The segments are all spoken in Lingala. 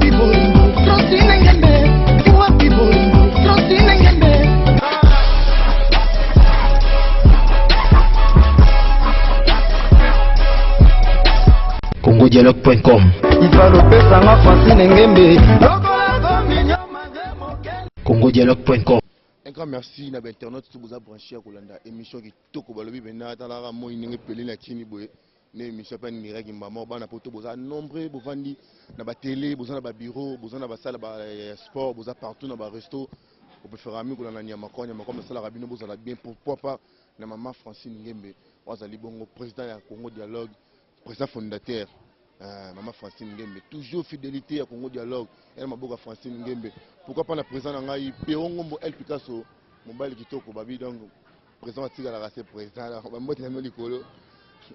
Wapi bolingo Francine Ngembe Wapi bolingo Francine Ngembe congodialogue.com Ifalopesanga Francine Ngembe congodialogue.com Un grand merci na ba internautes tout boza branché ya kolanda émission kitoko balobi bena talaka moi ndenge pele na kini boye ne émission pe niraki mbama bana poto boza nombreux bovandi na ba télé boza na ba bureau boza na ba salle ba ya sport boza partout na ba resto opefera mi kolanda nyama kwa nyama kwa masalaka bino bozala bien pourquoi pas na maman Francine Ngembe wazali bongo président ya Congo Dialogue président fondateur euh, maman Francine Ngembe toujours fidélité ya Congo Dialogue ya maboko ya Francine Ngembe pourquoi pas na président na ngai Pierrot Ngombo El Picasso mobali kitoko babi donc président atikalaka se président bambote na bino likolo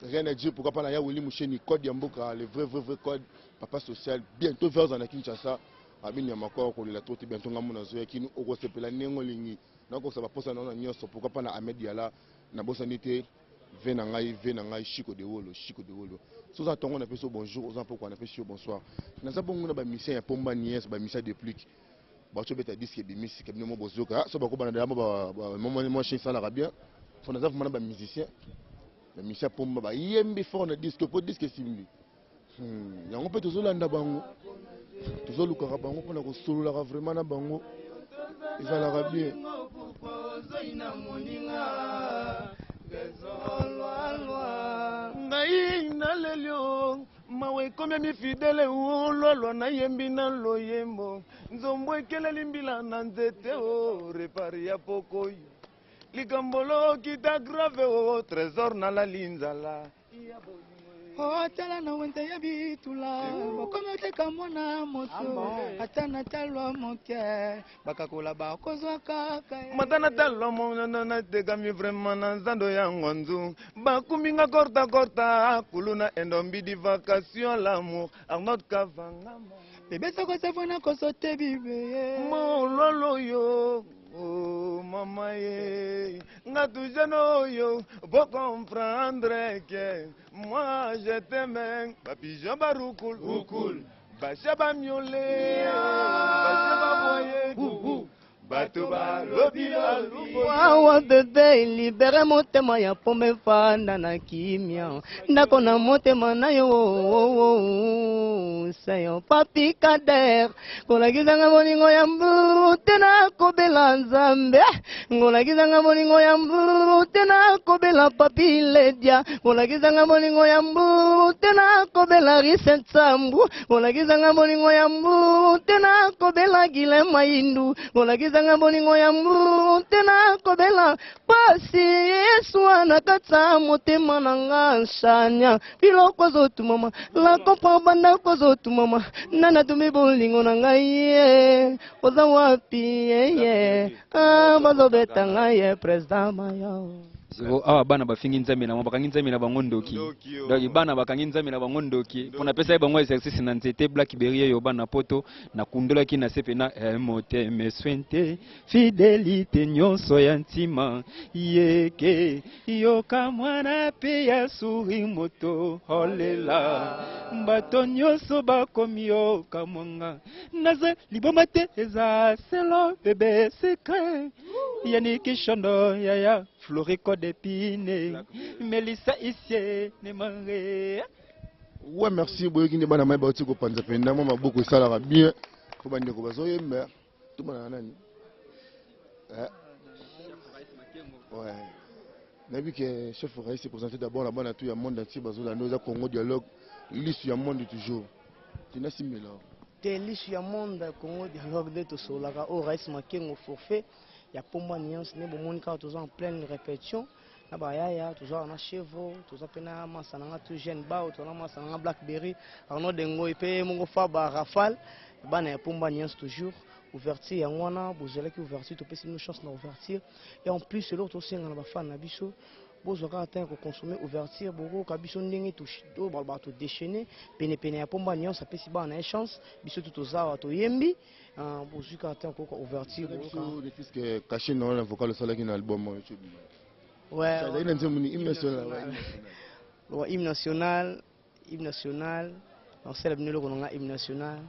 rien à dire pourquoi pas na ya Willy Musheni code ya mboka le vrai vrai vrai code papa social bientôt vers na Kinshasa abini ya makwa kolela trop te bientôt ngambo nazoya kini okosepela ndenge olingi nakokisa baposa na yo na nyonso pourquoi pas na Ahmed Yala nabosani te ve na ngai ve na ngai Chico de Wolo Chico de Wolo soki oza ntongo napesi yo bonjour oza mpokwa napesi yo bonsoir naza bongo na bamisien ya pomba nies bamisien de plique bauti obeta diske ebimi sika bino mo bozoka so bakobana deja mwa chien esalaka bien fo naza vraimen na bamusicien bamisien ya pomba bayembi fort na diske mpo diske esimbi hmm, yango mpe tozolanda bango tozolukaka bango mpona kosololaka vraiment na bango ezalaka bien ngai naleli o mawa ekomemi fidele olwalwa nayembi na loyembo nzombo ekeleli mbila na nzete o repari ya pokoyo likambo lokita grave o trésor nalali nzala otala na wenze ya bitula bokomi oteka mwana moto ata na talwa moke bakakola bakozwa kaka mata na talwa monana natekami vraiment na zando ya ngwanzu bakumi nga korta korta kuluna endombi di vacation l'amour arnold kavangama bebe soko sefona kosote bibe mololo yo Oh, mama ye nga tujane oyo bo comprendre que moi je t'aime ba pigeon ba rukul rukul basha ba miole basha ba boye bato balobi wawa bebe libere motema ya pombe fanda na kimia ndako na motema na yo seyo papi kader kolakisanga bolingo ya mbute nakobela nzambe kolakisanga bolingo ya mbute nakobela papi ledia kolakisanga bolingo ya mbute nakobela rise nsambu kolakisanga bolingo ya mbute nakobela gile maindu kolakisanga bolingo ya mbute nakobela pasi eswa na kati ya motema na nga nsanya biloko ezotumama la comprend bandako ezotumama nani atumi bolingo na ngai ye oza wapi yeye ah, bazobeta ngai ye président mayo Siko awa bana bafingi nzambe na bango bakangi nzambe na bango ndoki Ndoki, oh. donc bana bakangi nzambe na bango ndoki mpo napesaki bango exercice na nzete blackberry eyo bana poto nakundolaki na se pena eh, motema eswente fidelite nyonso ya ntima yeke yoka mwana mpe ya suri moto olela bato nyonso bakomi yoka mwanga naza liboma te eza selo bebe secret yaniki shondo yaya florico depine melisa isie ne mange ouais merci boyoki nde bana mai bauti kopanza mpenza mwa maboko esalaka bien mpo bandeko bazoyemba tomonana nani Eh. Ouais. nayebi ke chef rais présenté d'abord na bana tout ya monde entier bazolanda eza congo dialogue lisu ya monde toujours tinasimbela te lisu ya monde congo dialogue nde tosololaka oyo rais makengo forfait ya pomba nuance nde bomoni kaka toza en pleine répétition na bayaya toza na chevo toza mpe na masa na nga tout jeune bao toza na masa na nga blackberry arnaud dengoi mpe mongo faba rafale bana ya pomba nuance toujours ouverture yango wana bozelaki ouverture topesi bino chance na ouverture et en plus eloko tosenga na bafane na biso bozwa kaka ntango ya kokonsome ouverture bokoyoka biso ndenge oyo balobaka todéchaîne penepene ya pomba nyonso apesi bana na ye chance biso tu toza awa toyembi ah, bozwi kaka ntango koyoka ouverture boyoka biso puisque cachet na wana vocal osalaki na album oyo Ouais, ezalaki na nzembo ni hymne national ouais, hymne national. Bon, hymne national, hymne national, nasala bino eloko na nga hymne national.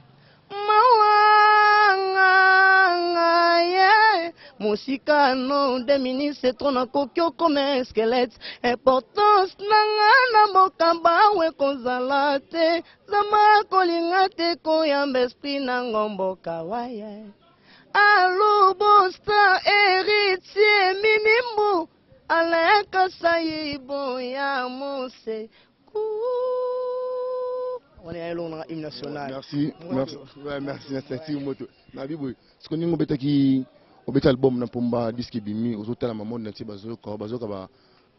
Mawa ye mosika no de ministre tro nakoki okoma squelette importance na nga na mboka bawe kozala te zama kolinga te koyamba esprit na ngomboka waye alubusta héritier minimbu Alain Kasayi boya mose wana ya elongo nanga hymne national. Merci, merci, ouais, merci na moto. Na bibo, siko ndenge obetaki obeti album na pomba disque ebimi ozotala ma monde entier bazoyoka bazoyoka ba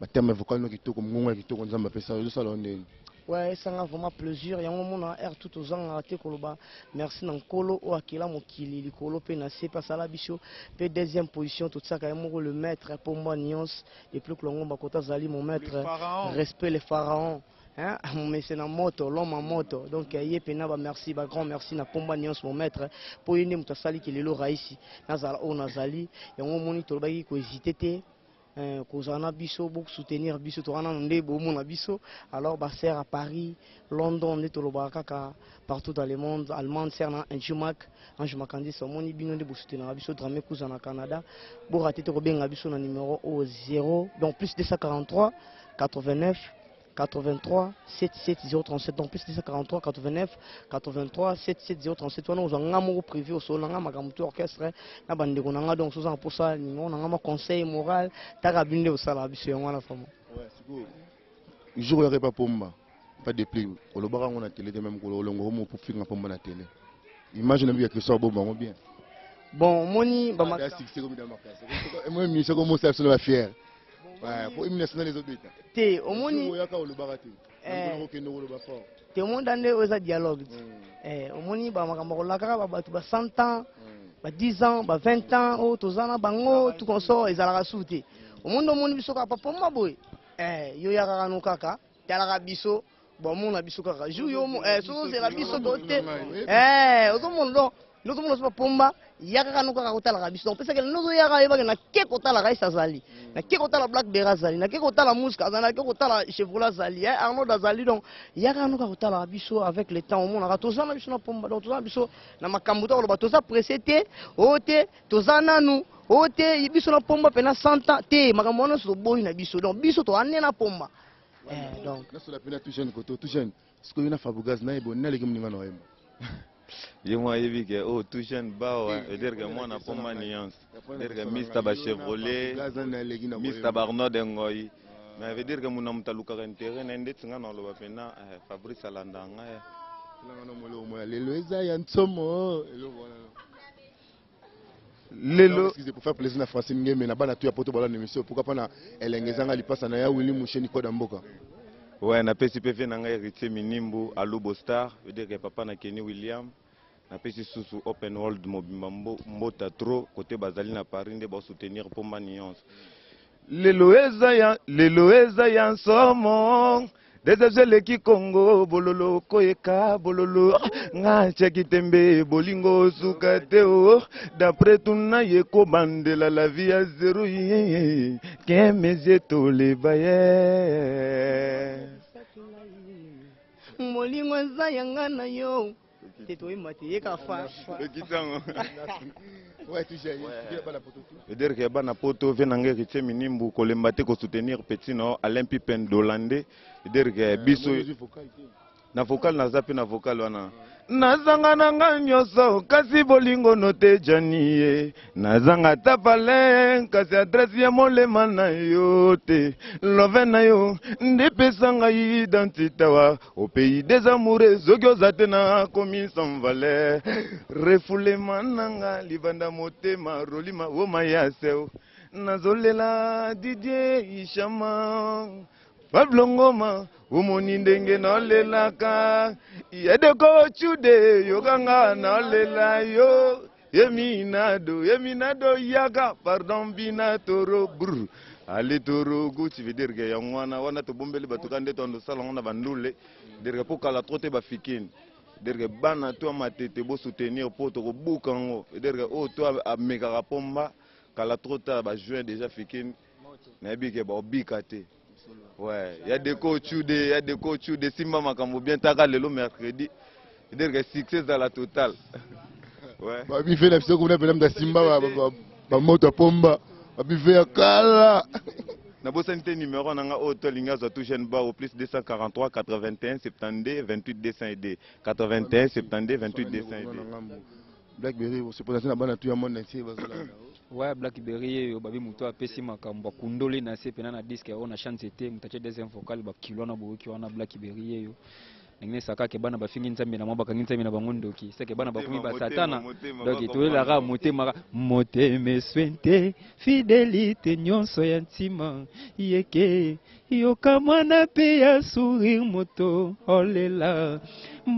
ba terme vocal no kitoko mongongo ya kitoko Nzambe apesa yo ozosala yo ndenge. Ouais, esanga vraiment plaisir yango mona air tout ozangaka te koloba merci na nkolo oyo akela mokili likolo mpe na se mpe asala biso mpe deuxième position totiaka ye moko le maître Pomba Nyons depuis Klongomba kota azali mon maître respect le pharaon hein mese na moto l'homme en moto donc ye pena ba merci ba grand merci na Pomba Nyons mon maître po ye nde moto asaliki lelo raisi nazala oyo nazali yango omoni tolobaki kohésite te. Kozala na biso bo soutenir biso toza nanu nde bomona biso alors ba sœur à Paris London nde tolobaka kaka partout dans le monde allemande sœur na Ange Mac Ange Makandisa omoni bino nde bo soutenaka biso Dramé Kuza na Canada bo rater te kobenga biso na numéro oyo 0 donc plus 243 89 83 77 037 donc plus 243 89 83 77 037 wana ozwa nga moko privé osolo na nga makambo to orchestre na bandeko na nga donc soza na mposa numéro na nga ma conseil moral taka bino nde osalaka biso yango wana vraiment. Ouais, sikoyo jour oyaka epa pomba pas de pli olobaka yango na télé te même kolo olongo omo finga pomba na télé image na biya Christian obomba yango bien. Bon omoni ba ma succès comme dans makasi moi mission comme ça biso na fier. Ouais, po hymne national ezobeta. Te omoni oyaka olobaka te. Okende koloba fort. Te omoni dande oyo eza dialogue. Eh omoni ba makambo kolakaka ba bato ba 100 ans, ba 10 ans, ba 20 ans oyo toza na bango tout consort ezalaka su te. Omoni omoni biso kaka papa mwa boye. Eh yo yakaka no kaka talaka biso bomona biso kaka jour yo eh soki ozela biso to te. Eh ozomona donc nozomona so bapomba ya kaka no kaka kotalaka biso donc pesaka nozoyaka yebake nake kotalaka ese azali nake kotala Black Berry azali nake kotala Muska azali nake kotala Chevrolet azali eh, Arnold azali donc ya kaka no kaka kotalaka biso avec le temps omonaka toza na biso na pomba donc toza na biso na makambo to koloba toza pressé te oyo te toza nanu oyo te biso na pomba mpena 100 ans te makambo wana nyonso toboyi na biso donc biso toane na pomba eh, donc nasola mpena tout jeune koto tout jeune sikoyo na Fabregas nayebo naleki moninga na oyemba. Ye mwa ayebi ke oh tout jeune bawa veut dire que mwana pomba nuance veut dire que Mr ba Chevrolet Mr ba Arnaud Ngoyi mais veut dire que muna moto alukaka intérêt na ye ndeti nga na oloba mpena Fabrice alanda nga ye. Lelo eza ya nsomo eloko wana. Lelo excusez pour faire plaisir na Francine Ngembe na bana tout ya poto balanda émission pourquoi pas na elenge ezanga lipasa na ya Willy Musheni koda mboka. Ouais, napesi pe vie na ngai Héritier Minimbu Alubo Star veut dire que papa na Kenny William napesi susu Open World mobimba mbota trop côté bazali na Paris nde ba soutenir pomba nuance. Lelo eza ya lelo eza ya nsomo deception eleki Congo bololo koyeka bololo nga tiaki tembe bolingo suka te o d'après tuna ye kobandela la vie ya zéro ye kemezie toleba ye molingo eza yanga na yo te toyemba te yeka fa ekitango. Ouais, tout jeune, bana poto tout. Veut dire que bana poto ve na Héritier Minimbu kolemba te ko soutenir petit no Alain Pipen Dolande veut dire que biso na vocal naza pe na vocal wana nazanga na nga nyonso kasi bolingo no te jani ye nazanga ta pale kasi adresse ya molema na yo te love na yo nde pesa ngai identité wa au pays des amoureux soki oza te na komi sans valeur refoulema nanga libanda motema rolima woma ya seo nazolela Didier Ishama Pablo Ngoma omoni ndenge nalelaka yedeko chude yokanga nalela yo yeminado yeminado yaka pardon bina toro brr ale toro gucci veut dire que yango wana wana tobombeli bato ka nde toandosala yango na bandule dire que po kala trop te bafikini dire que bana to matete bo soutenir po tokobuka yango veut dire que oyo to amekaka pomba kala trop ta ba juin déjà fikini nayebi ke baobika te. Ouais, ya deko chude, ya deko chude simba makambo bien taka lelo mercredi. C'est-à-dire que succès ezala total. Ouais. Babife na biso kuna mpena moto asimba bamoto ya pomba babife ya kala. Nabosani te numéro na nga oyo to alingi azwa tout jeune bao plus 243 81 72 28 202 81 72 28 202. Blackberry se présenter na bana tout ya monde entier bazolanda. Ouais, Blackberry oyo babi moto apesi makambo akundoli na se pena na disque oyo na chante te, moto atie deuxième vocal bakilo wana boyoki wana Blackberry oyo ndenge esakaka bana bafingi nzambe na mwa bakangi nzambe na bango ndoki seke bana bakomi basatana. Donc toyelaka motema motema eswente fidelité nyonso ya ntima yeke yoka mwana mpe ya sourire moto olela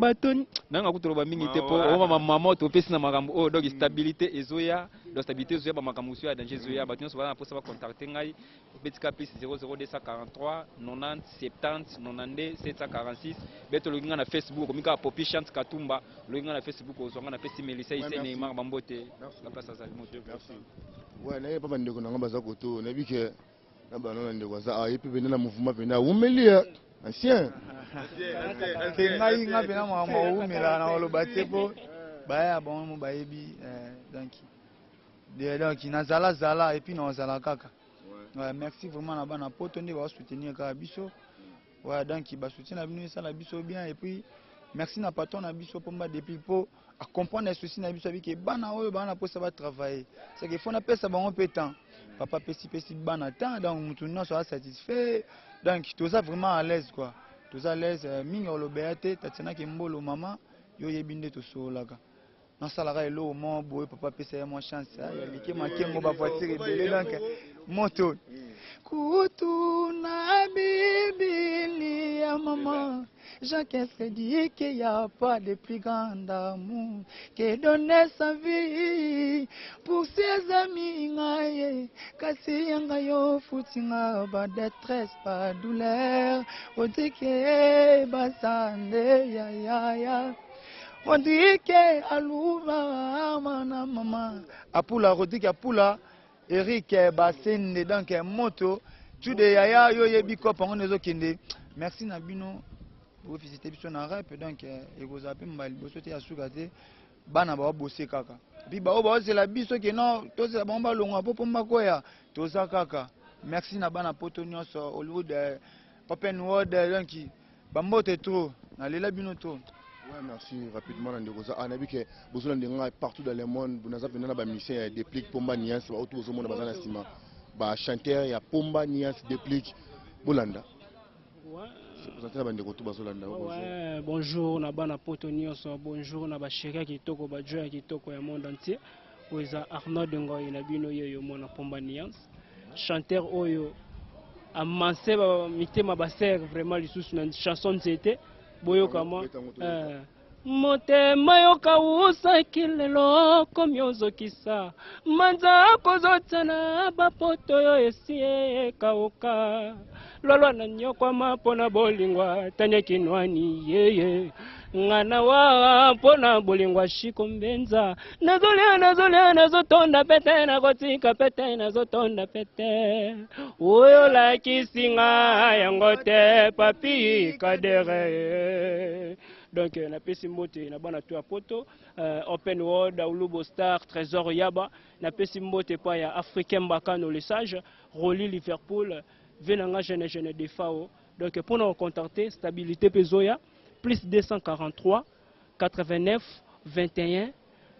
bato nanga kutoloba mingi te po oma mama topesi na makambo oyo. Donc stabilité ezoya, donc stabilité ezoya, bamakambo mosusu ya danger ezoya. Bato nyonso baza na mposa bacontacte ngai, obetika plus 00243 90 70 92 746. Beto oloki ngai na Facebook, okomi kaka Popi Chante Katumba, oloki ngai na Facebook, ozwa ngai. Napesi Melisa Ise Neymar bambote la place azali moto. Ouais, nayebi mpa bandeko na nga baza koto, nayebi ke na bana na ndeko aza aye mpe penda na mouvement penda awumeli ya ancien. Te, ngai nga mpena makambo awumela na koloba te mpo baya bango mo bayebi. Donc nazala et puis nazala kaka. Ouais, merci vraiment na bana poto nde basoutenir kaka biso. Ouais, donc basoutien na bino esala biso bien. Et puis merci na patron na biso Pomba depuis mpo acomprendre souci na biso, abiki bana oyo bana mposa batravailler, c'est que faut napesa bango mpe temps. Papa pesi pesi bana temps, donc mutu nyonso asatisfait, donc toza vraiment à l'aise quoi, toza à l'aise. Mingi olobeya te. Tatianaki mbolo mama yo oyebi nde tosololaka, nasalaka eloko moko boye, papa apesa ye mwa chance ya like makengo, bavoiture ebele, donc moto kutu na Bibilia. Mama Jacques se dit qu'il n'y a pas de plus grand amour que donner sa vie pour ses amis. Ngaye kasi yanga yo futinga ba détresse, ba douleur, otike basande ya ya ya Rodrigue aluba mana mama apula Rodrigue apula Eric Basende, donc moto tude yaya yo yebi kopa ngo ezokende. Merci na bino bofisite biso na rep, donc ekozala mpe mbala liboso te ya suka te. Bana baobose kaka puis bao baozela biso ke non, tozela bango balongwa mpo mpo bakoya, toza kaka. Merci na bana poto nyonso, Hollywood, Open World, donc bambote trop, nalela bino trop. Ouais, merci. Rapidement, na ndeko za nayebi ke bozolanda ngai partout dans le monde. Naza mpenza na bamusicien ya Déplique Pomba Niance, baoyo bozomona baza na nsima, bachanteur ya Pomba Niance Déplique. Bolanda présente na bandeko to bazolanda. Ouais, bonjour na bana poto nyonso, bonjour na bachéri ya kitoko, bajo ya kitoko ya monde entier. Oyo eza Arnaud Ngoy na bino yeyo mwana Pomba Niance, chanteur oyo amanse mitema basere vraiment lisusu na chanson Nzete. Boyoka mwa motema yokawusaki lelo komi ozokisa manza kozotana bapoto oyo esi ekauka lolwa na nyokwama mpo na bolingwa tanya kinwani yeye ngana wa mpo na bolingwa shiko mbenza nazolia nazolia nazotonda pete nakotika pete nazotonda pete oyo olakisi nga yango te Papi Kadere. Donc napesi mbote na bana to ya poto, Open World, Aulubo Star, Trésor Yaba, napesi mbote epai ya Africain Mbakano le Sage, Roli Liverpool ve na nga jeune jeune Defao. Donc mpona kocontacte stabilité mpe ezoya plus 243 89 21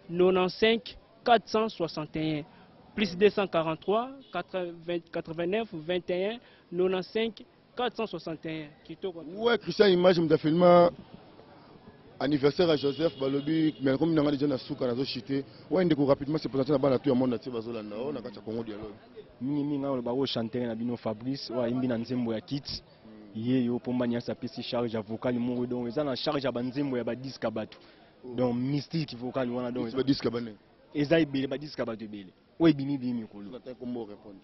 95 461, plus 243 80, 89 21 95 461. Kitoko. Ouais, Christian Image moto afilma anniversaire ya Joseph balobi, mais comme nanga déjà na suka nazochite. Ouais, ndeko, rapidement se présenter na bana to ya monde entier bazolanda o na kati ya Congo Dialogue. Mingimingi awa olobaka oyo chanteur na bino Fabrice oyo ayimbi na nzembo ya kit ye yo Pomba Niasi apesi charge ya vocal moko, donc eza na charge ya banzembo ya badisque ya bato, donc mystique vocal wana, donc badisque bane. Eza ebele, badisque ya bato ebele oyo ebimi bimi mikolo. Nata kombo répondre.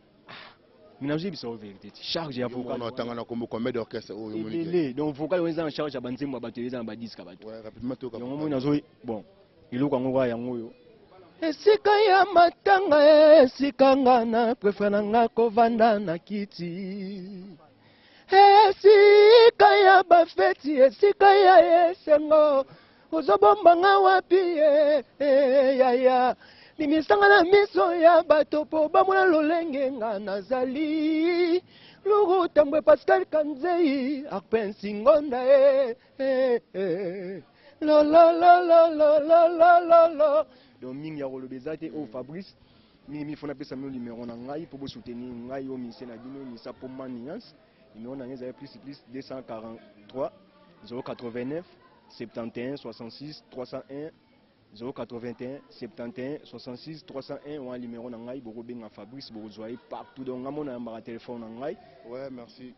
Mais nazoyebisa yo vérité ti charge ya vocal. Mwana otanga na kombo combien d'orchestre oyo omoni ke? Ebele, donc vocal oyo eza na charge ya banzembo ya bato, eza na badisque ya bato. Ouais, rapidement toyoka. Yango moi nazo bon eloko yango kaka yango oyo. Esika ya matanga, esika nga na préfère na nga kovanda na kiti, esika ya bafeti, esika ya esengo. Ozobombanga wapi eh, eh, yaya bimisanga na miso ya bato mpo bamona lolenge nga nazali luru tambwe Pascal Kanzei Arpensi Ngonda eh, eh, eh. Lo, lo, lo, lo, lo, lo, lo, lo, lo. Donc mingi ya koloba eza te oyo Fabrice mingi mingi fo napesa bino numero na ngai mpo bosoutenir ngai oyo mise na bino misa Pomba Nuance. Numero na ngai ezali plus plus 243 089 71 66 301 081 71 66 301 wana numero na ngai, bokobenga Fabrice, bokozwa ye partout. Donc ngai mona yambaka telefone na ngai. Ouais, merci.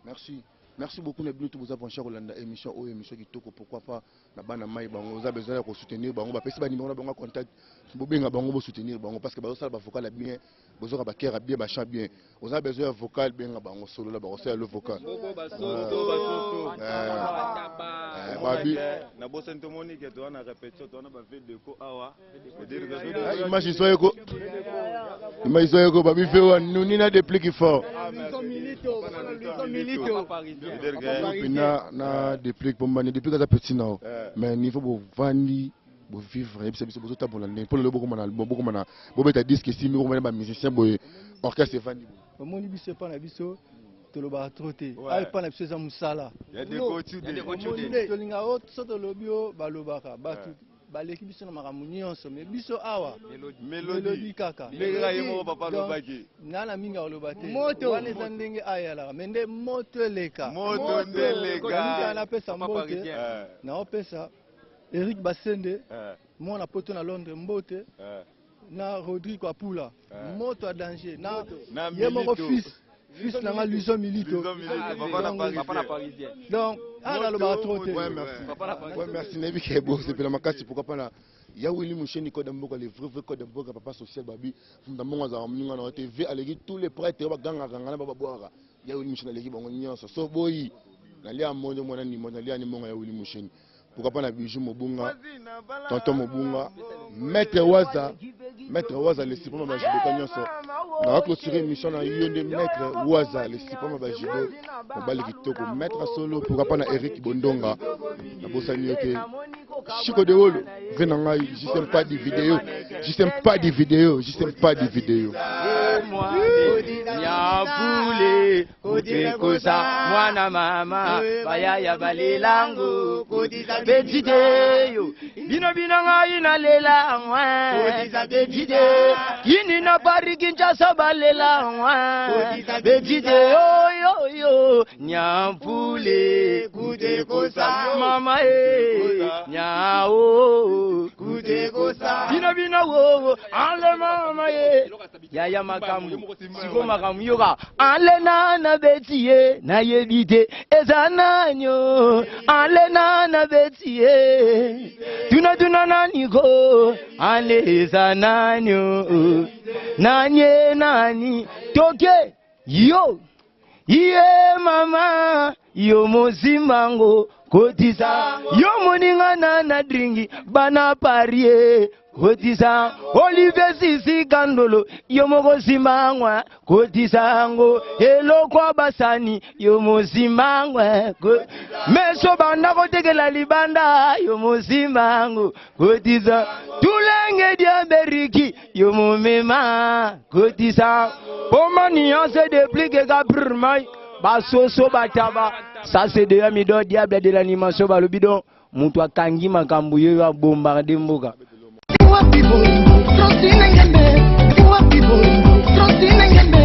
Merci. Merci beaucoup na bino tout boza branché kolanda émission oyo, émission kitoko. Pourquoi pas na bana mai bango oza besoin ya kosoutenir bango, bapesi ba numéro na bango ya contact, bobenga bango, bosoutenir bango parce que bazosala ba vocal ya bien, bozoka ba cœur ya bien, ba chant bien. Oza besoin ya vocal, benga bango, solola bango, sala le vocal. Babi na bosani tomoni ke toza na répétition, toza na ba VDECO awa. Image isoyeko, image isoyeko, babi fe wa nuni na déplique fort pena na déplique pombani déplique aza petit nao, mais niveau bovandi bovivre, yebisa biso bozotambola ndenge mpo lelo bokoma na album, bokoma na bobeta disque, esimbi, bokoma na bamusicien boye, orchestre evandi boye. Omoni biso epa na biso tolobaka trop te. Awa epa na biso eza mosala. Tolinga o so tolobi o balobaka bato baleki biso na makambo nyonso, mais biso awa mélodie kaka. Nga na mingi akoloba te, wana eza ndenge ayalaka, mais nde moto eleka. Napesa mbote, naopesa Eric Basende, mwana poto na Londres, mbote na Rodrigo Apula, moto ya danger, na ye moko fils nanga Luison Milito. Donc awa nalobaka trop te. Ouais, merci. Ouais, merci. Nayebi ke bosepela makasi. Pourquoi pas na ya Willy Musheni, code mboka, le vrai vrai code mboka, papa social. Babi funda mbongo azalaka moninga na yo te, ve aleki tous les prêtres oyo bagangaka ngana bababwaka. Ya Willy Musheni aleki bango nyonso. So boyi nalia mondo mwana nimo nalia ni mbongo ya Willy Musheni. Pourquoi pas na Bijou Mobunga, tonton Mobunga, maître Waza, maître Waza le suprême bajudoka nyonso. Na clôturer émission na yo nde maître Waza le suprême bajudo, mobali kitoko, maître solo. Pourquoi pas na Eric Bondonga, na bosani yo te, Chico de Wolo, ve na ngai Justin pas di vidéo, Justin pas di vidéo, Justin pas di vidéo. Nyabule kutekosa mwana mama bayaya balelango betiteyo bino bino ngai nalela betite kini na Paris Kinshasa balela betite oyoyo nyampule kutekosa mama e nyao bino bino wo ale mama ye yaya makambo siko makambo yoka ale nana beti ye nayebi te eza nanyo ale nana beti ye tuna tuna nani ko ale eza nanyo nanye nani toke yo ye mama yo mozimbango kotisa yo moninga na na dringi bana parie kotisa Olivier Sisi Kandolo yo moko simbangwa kotisa yango eloko basani yo mozimangwa meso banda kotekela libanda yo mozimbango kotisa tulenge diaberiki yo momema kotisa poma nuance déplique ka brmai basoso bataba. Ça c'est de mido diable de l'animation balobi don mutu akangi makambo yo abombarde mboka. Wapi bolingo Francine Ngembe, wapi bolingo Francine Ngembe.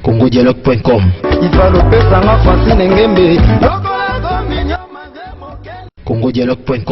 congodialogue.com. Ivalopesanga Francine Ngembe. congodialogue.com.